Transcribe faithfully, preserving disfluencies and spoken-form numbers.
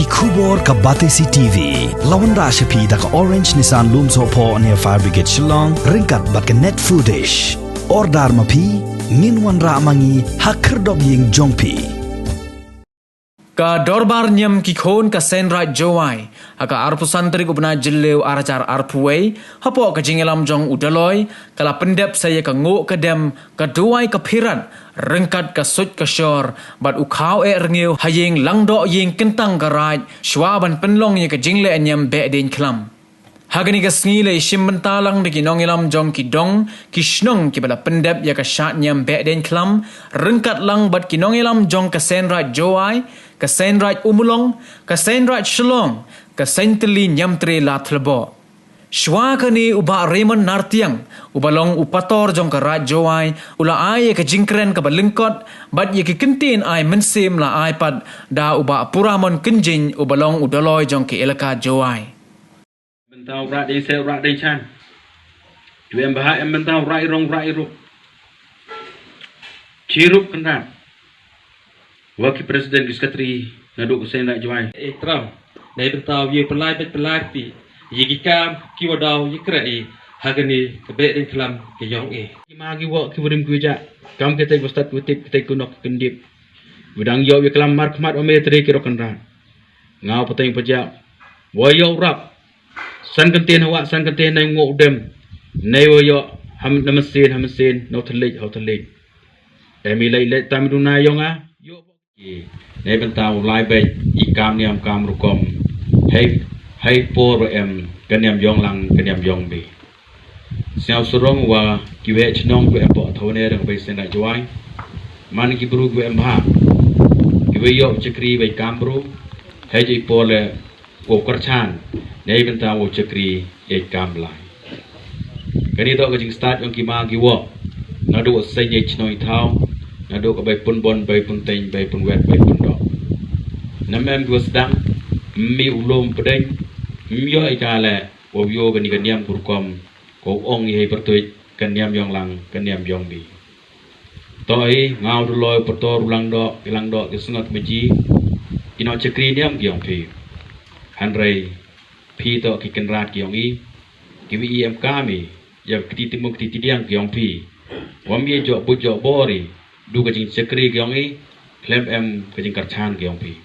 Khubor ka Batesi T V. La wanrah sha phi da ka Orange Nissan Lumsohphoh near Fire Brigade Shillong, ryngkat bad ka Net Foodish. Order ma phi, ngin wanrah ma ngi ha khyrdop ïing jong phi. Ka Dorbar Niam ki Khun ka Seiñ Raij Jowai, ha ka arphew san tarik u bnai Jylliew arhajar arphew wei, hapoh ka jingïalam jong u Dolloi, ka la pyndep sa ïa ka nguh ka dem, ka duwai ka phirat, ryngkat ka suit ka shor, bad u khaw eh rngiew ha ïing langdoh ïing kyntang ka Raij, shwa ban pynlong ïa ka jingleh niam Behdeiñkhlam. Ha kane ka sngi la ïashim bynta lang da ki nongïalam jong ki dong, ki shnong kiba la pyndep ïa ka shad niam Behdeiñkhlam, ryngkat lang bad ki nongïalam jong ka Seiñ Raij Jowai, ka Seiñ Raij Ummulong, ka Seiñ Raij Shillong, ka Seiñ Tylli Niamtre Ladthadlaboh. Shwa kane u Bah Raymond Nartiang, uba long u pastor jong ka Raij Jowai, u la ai ïa ka jingkren kaba lyngkot, bad ïa ki kyntien ai mynsiem la ai pat da u Bah Puramon Kynjing, uba long u Dolloi jong ka Elaka Jowai. Bynta u Raij Deiñseh, u Raij Deiñshan. Ju em bha em bynta u Raij Rong, u Raij Rup. Chirup Kynrad. Wa ki president, ki secretary, naduh ka Seiñ Raij Jowai. Eh, tram. Dei bynta u ïa pynlait bad pynlait ti. Ïa ki kam ki wa daw ïa kre i. Ha kane ka Behdeiñkhlam ka ïong i. Ki ma ki wa ki wa rim ki wa jah. Kam ki tei wa stad ki wa tip, ki tei ki nok ki kyndip. Wa dang ïoh ïa klam markhmat wa me tre ki rok Kynrad. Nga u pateng pajak. Wa ïoh u rap. San kyntien hawa, san kyntien na nguh u dem. Nei wa ïoh, ham na mynsiem, ha mynsiem, na u thylliej, ha u thylliej. Em i leit leit tam i duna ïong a. Ïoh. Nei bynta u lai beit, i kam niam kam rukom. Hei, hei por wa em, ka niam ïong lang, ka niam ïong bi. Sñiaw sarong wa ki wei chnong ki wei em poh thaw ne rang bei Seiñ Raij Jowai. Man ki bru ki wei em bha. Ki wei ïoh chakri wei kam bru. Hei jai pole wow kyrchan. Nei bynta wow chakri ïa kam blai. Kani doh ka jingstad yong ki ma ki wok. Naduh seiñ ïa chnong i thaw. Naduh ka bei pun bon, bei pun teiñ, bei pun wet, bei pun doh. Nam em ki wa sdang. Mmi u lum pdeng. Mmi ïoh i ka le. Wow ïoh kani ka niam kurkom. Ko ong i hei pyrtuit, ka niam ïong lang, ka niam ïong bi. To i, nga u Dolloi u pyrtor u langdoh, i langdoh, ki sngot maji, i nongchakri niam ki yong phi. Hynrei, phi to ki kynrad ki yong i, ki wi i em kam i, ïa kti timu kti tidiang ki yong phi. Wam ïa jok but jok bor i, du ka jingchakri ki yong i, khlem em ka jingkyrchan ki yong phi.